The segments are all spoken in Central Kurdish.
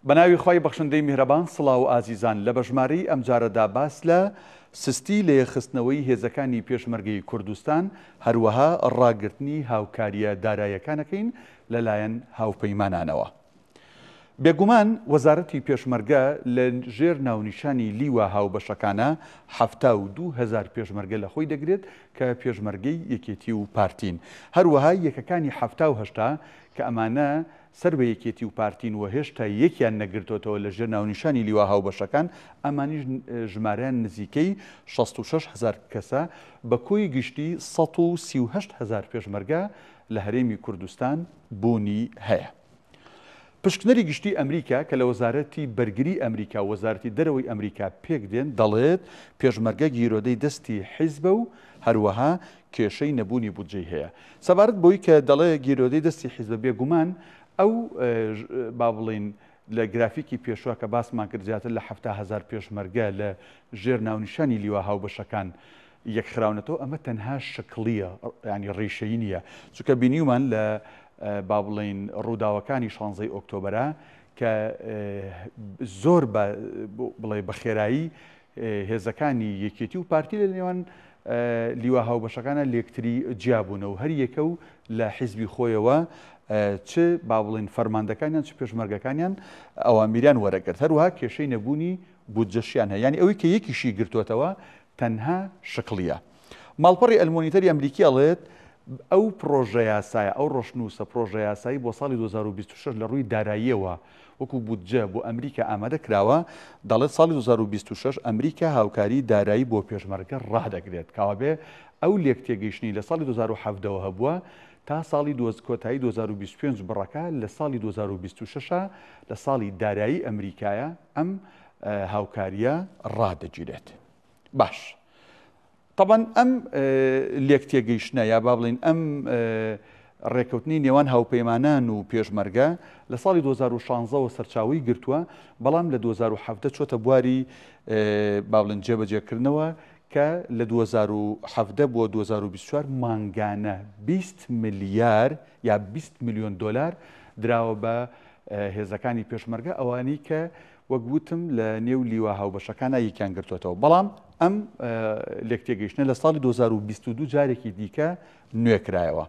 بەناوی خوای بەخشندەی میهرەبان سڵاو ئازیزان لە بەژمارەی ئەمجارەدا باس لە سستی لە یەکخستنەوەی هێزەکانی پێشمەرگەی کوردستان هەروەها ڕاگرتنی هاوکاریە دارایەکانەکەین لەلایەن هاوپەیمانانەوە. بێگومان وەزارەتی پێشمەرگە لە ژێر ناونیشانی لیوا هاوبەشەکانە 72 هەزار پێشمەرگە لە خۆی دەگرێت کە پێشمەرگەی یەکێتی و پارتین هەروەها یەکەکانی 70 و 80 کە ئەمانە سەر بە یەکێتی و پارتین و هێشتا یەکیان نەگرتۆتەوە لە ژێر ناونیشانی لیوا هاوبەشەکان، ئەمانیش ژمارەیان نزیکەی 66 هەزار کەسە، بە کۆی گشتی 138 هەزار پێشمەرگە لە هەرێمی کوردستان بوونی هەیە. پشکنەری گشتی ئەمریکا کە لە وەزارەتی بەرگری ئەمریکا و وەزارەتی دەرەوەی ئەمریکا پێکدێن دەڵێت، پێشمەرگە گیرۆدەی دەستی حیزبە و هەروەها کێشەی نەبوونی بودجەی هەیە. سەبارەت بەوەی کە دەڵێ گیرۆدەی دەستی حیزبە بێگومان ئەو با بڵێین لە گرافیکی پێشوە کە باسمان کرد زیاتر لە 70 هەزار پێشمەرگە لە ژێر ناونیشانی لیوا هاوبەشەکان یەکخراونەتەوە ئەمە تەنها شکڵیە ینی ڕیشەیی نییە چونکە بینیومان لە با بڵێین ڕووداوەکانی شانزەی ئۆکتۆبەرە کە زۆر بڵێ بە خێرایی هێزەکانی یەکێتی و پارتی لە نێوان لیوا هاوبەشەکانە لێکتری جیابوونە و هەریەکە و لە حیزبی خۆیەوە چ با بڵێن فەرماندەکانیان چ پێشمەرگەکانیان ئەوامیریان وەرەگرت هەروەها کێشەی نەبوونی بودجەشیان هەیە یانی ئەوەی کە یەکیشی گرتووەتەوە تەنها شکڵیە. ماڵپەڕی ئەلمۆنیتەری ئەمریکی ئەڵێت ئەو پڕۆژەیاسایە، ئەو ڕەشنووسە پڕۆژەیاسایی بۆ ساڵی 2026 لە ڕووی داراییەوە وەکو بودجە بۆ ئەمریکا ئامادە کراوە، دەڵێت ساڵی 2026 ئەمریکا هاوکاری دارایی بۆ پێشمەرگە ڕادەگرێت. کەوابێ ئەو لێکتێگەیشتنەی لە ساڵی 2017 ەوە هەبووە تا ساڵی کۆتایی 2025 بڕەکە لە ساڵی 2026 لە ساڵی دارایی ئەمریکایە ئەم هاوکارییە ڕادەگیرێت. باش تەبعەن ئەم لێک تێگەیشتنە یا با بڵین ئەم ڕێککەوتنی نێوان هاوپەیمانان و پێشمەرگە لە ساڵی 2016ەوە سەرچاوی گرتووە بەڵام لە 2017 چۆتە بواری با بڵێن جێبەجێکردنەوە کە لە 2017 بۆ 2024 مانگانە 20 ملیار یا 20 میلیۆن دلار دراوە بە هێزەکانی پێشمەرگە ئەوانی کە وەک وتم لە نێو لیوا هاوبەشەکانا یەکیان گرتووەتەوە، بەڵام ئەم لێکتێگەیشتنە لە ساڵی 2022 جارێکی دیکە نوێ کرایەوە.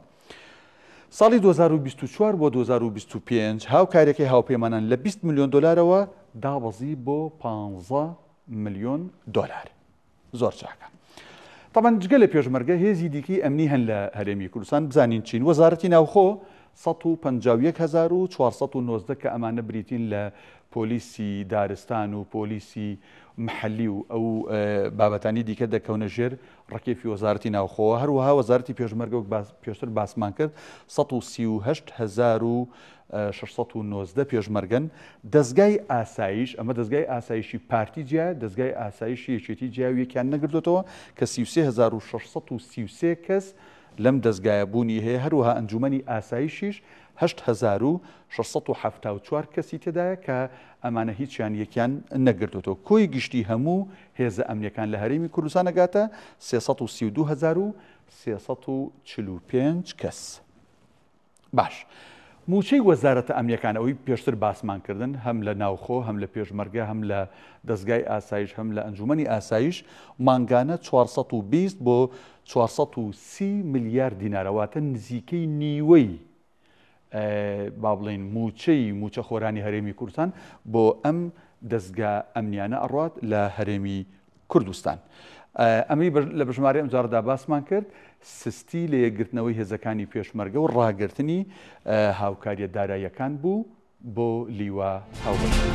ساڵی 2024 بۆ 2025 هاوکاریەکەی هاوپەیمانان لە 20 ملیۆن دۆلارەوە دابەزی بۆ 15 ملیۆن دۆلار. زۆر چاکە. تەبعەن جگە لە پێشمەرگە هێزی دیکەی ئەمنی هەن لە هەرێمی کوردستان بزانین چین وەزارەتی ناوخۆ 151419 کە ئەمانە بریتین لە پۆلیسی دارستان و پۆلیسی محلی و ئەو بابەتانی دیکە دەکەونە ژێر ڕکێفی وەزارەتی ناوخۆوە هەروەها وەزارەتی پێشمەرگە وەک پێشتر باسمان کرد 138000 619 پێشمەرگەن، دەزگای ئاسایش، ئەمە دەزگای ئاسایشی پارتی جیایە، دەزگای ئاسایشی یەکێتی جیایە و یەکیان نەگرتۆتەوە کە 33633 کەس لەم دەزگایە بوونی هەیە، هەروەها ئەنجوومەنی ئاسایشیش 8674 کەسی تێدایە کە ئەمانە هیچیان یەکیان نەگرتۆتەوە. کۆی گشتی هەموو هێزە ئەمنیەکان لە هەرێمی کوردستان ئەگاتە 332345 کەس. باش مووچەی وەزارەتە ئەمنیەکان ئەوەی پێشتر باسمان کردن هەم لە ناوخۆ هەم لە پێشمەرگە هەم لە دەزگای ئاسایش هەم لە ئەنجومەنی ئاسایش مانگانە 420 بۆ 430 ملیار دینارە واتە نزیکەی نیوەی با بڵێین مووچەی مووچەخۆرانی هەرێمی کوردستان بۆ ئەم دەزگا ئەمنیانە ئەڕات لە هەرێمی کوردستان. ئەمەی لە بژمارەی ئەمجارەدا باسمان کرد، سستی لە یەکگرتنەوەی هێزەکانی پێشمەرگە و ڕاگرتنی هاوکارییە داراییەکان بوو بۆ لیوا هاوبەشەکان.